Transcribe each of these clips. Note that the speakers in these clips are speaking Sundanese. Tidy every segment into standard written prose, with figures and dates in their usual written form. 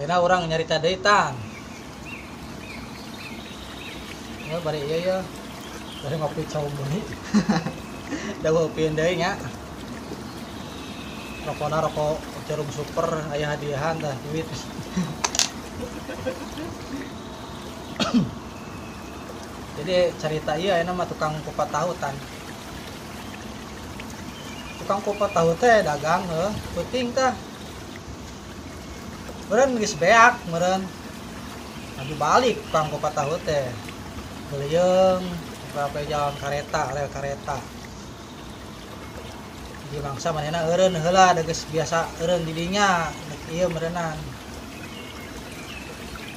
Ayeuna urang nyarita deui tan. Ya bari ieu ya. Bari ngopi cau muni. Da ngopieun deui nya. Rokona rokok Jarum Super aya hadiahan tah duit. Jadi cerita ieu ayeuna mah tukang kupat tahu tan. Tukang kupat tahu teh dagang heuh, peuting tah. Meureun geus beak meureun. Maju balik tukang kupat tahu teh. Beuleung sampai jalan kareta, rel kareta. Di mangsa manehna eureun heula da geus biasa eureun di dinya, rek ieu meureunnan.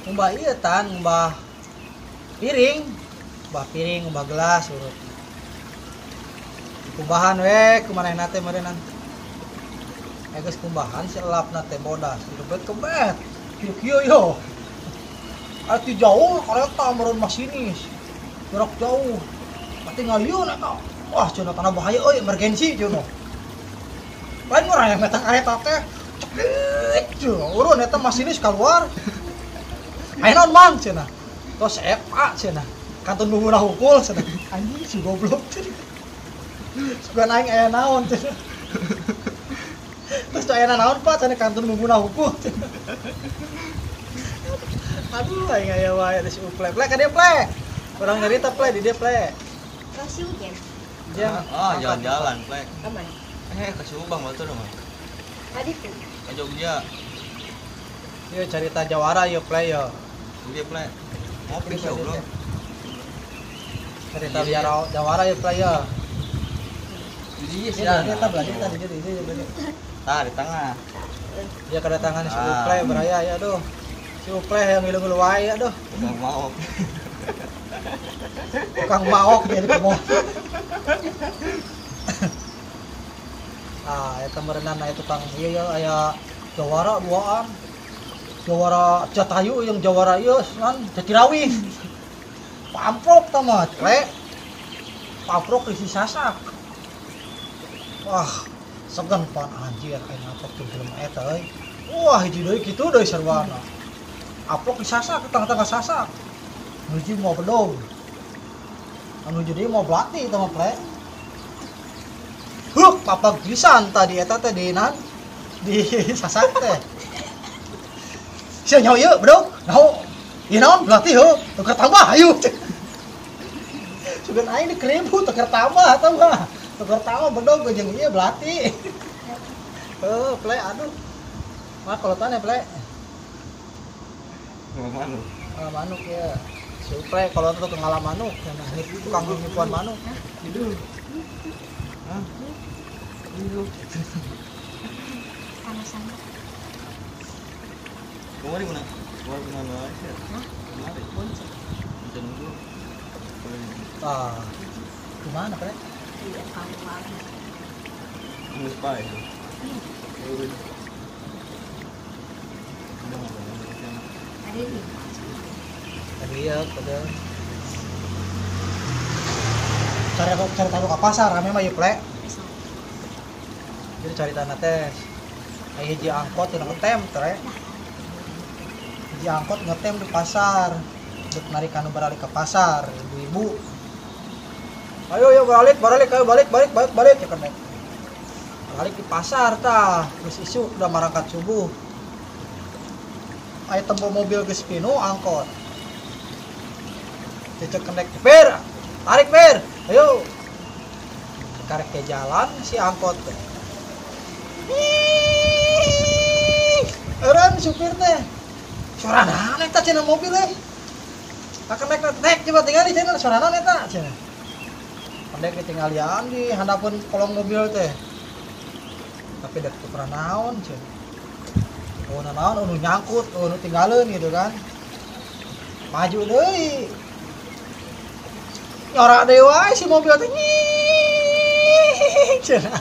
Ngumbah ieu tan, ngumbah piring, ngumbah gelas urut. Kumbahan we ku manehna teh meureunnan. Geus kumbahan si elapna teh bodas, dikebet-kebet. Kieu-kieu yo. Atuh jauh kareta meureun masinis. Jarak jauh. Pati ngaliun eta. Wah, cenah tanah bahaya euy, emergensi cenah. Lain urang yang meta kareta teh. Cekit cenah. Urun eta masinis keluar. Aya naon mang cenah. Tos eta cenah. Kantun bumbuna hungkul cenah. Anjing si goblok cenah. Sugan aing aya naon cenah. Terus aya naon Pak cenah kantun bumbuna hungkul cenah. Aduh aing aya wae si Uple. Ple ka dieu ple. Urang nyarita ple di dieu ple. Kasih hujan. Ya, jalan-jalan ple. Aman. Ke Subang waktu dong. Tadi tuh. Ke Jogja. Yo cerita jawara yo ple yo. Iya ple. Ngopi sih bro. Cerita jawara yo ple yo. Iya sih. Iya, tadi tadi. Tah di tengah. Dia kedatangan si Uple beraya ya aduh. Si Uple yang ngilu-ngilu wae aduh. Tukang maok. Tukang maok jadi kemon. Ah, eta meureunan aya tukang ieu ya aya jawara duaan. Jawara Jatayu yang jawara ieu nan Jatirawi. Pamprok tah mah, ple. Pamprok isi sasak. Wah, segan pan anjir aing ngaprok jeung jelema eta euy. Wah, hiji deui kitu deui sarwana. Aprok di sasak, tengah-tengah sasak. Nu hiji mau bedog. Anu hiji deui mau belati eta mah ple. Huk, papag pisan tadi eta teh di nan di sasak teh. Sia nyaho ieu bedog, naho. Ieu naon belati heuh, tukar tambah hayu. Sugan aing dikeribut tukar tambah eta mah. Tukar tambah bedog jeung ieu belati. Heuh, ple aduh. Mah kolotan ya ple. Manuk. Manuk ya. Si Uple kalau tuh ngalah manuk, nah tukang nipuan manuk. Hidup. Hah? Hidup. Panasan. Kemari mana? Kemari mana sih? Hah? Kemari. Bonceng. Bonceng dulu. Ah. Gimana, Pre? Iya, kamu. Ngus pae. Iya. Ada di. Tadi ya, pada cari tahu ke pasar, rame mah ieu ple. Jadi cari tanah teh. Aya hiji angkot teu ngetem tre. Hiji angkot ngetem di pasar. Dek narik anu beralih ke pasar, ibu-ibu. Ayo yo balik, balik ayo balik balik balik balik ya kenek. Balik di pasar tah, geus isuk udah marangkat subuh. Aya tempo mobil geus pinuh angkot. Cecek kenek, "Pir, tarik pir, ayo." Karek ke jalan si angkot teh. Eureun supir teh. Suara naon eta cenah mobil euy. Kenek nek coba tingali cenah suara naon eta cenah. Pendek ditinggalian di handapeun kolong mobil teh. Tapi dek tukeran naon cenah. Oh naon anu nyangkut, anu tinggaleun gitu kan. Maju deui. Nyorak deui wae si mobil teh. Cenah.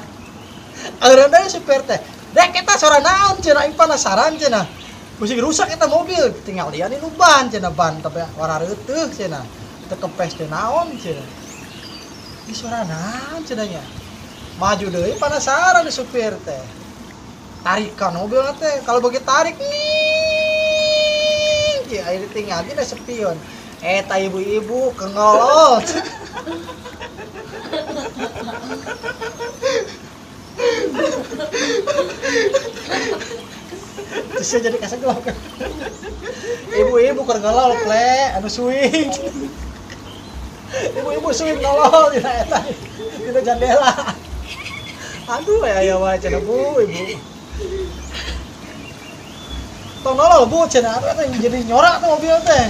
Eureun deui supir teh. Dek eta suara naon cenah aing penasaran cenah. Bisi rusak eta mobil, tinggalian nu ban cenah ban tapi warna reuteuk cenah. Teu kempes teh naon cenah. Ih suara naon cenah nya. Maju deui penasaran supir teh. Tarikan mobil teh, kalau bagi tarik nih ya air tinggal dina spion. Eta ibu-ibu kengolot. Terus saya jadi kaseglok. Ibu-ibu keur ngelol ple anu swing. Ibu-ibu swing nolol dina eta dina jandela. Aduh aya wae cenah bu ibu. Tong nolol bu cenah atuh eta jadi nyorak tuh mobil teh.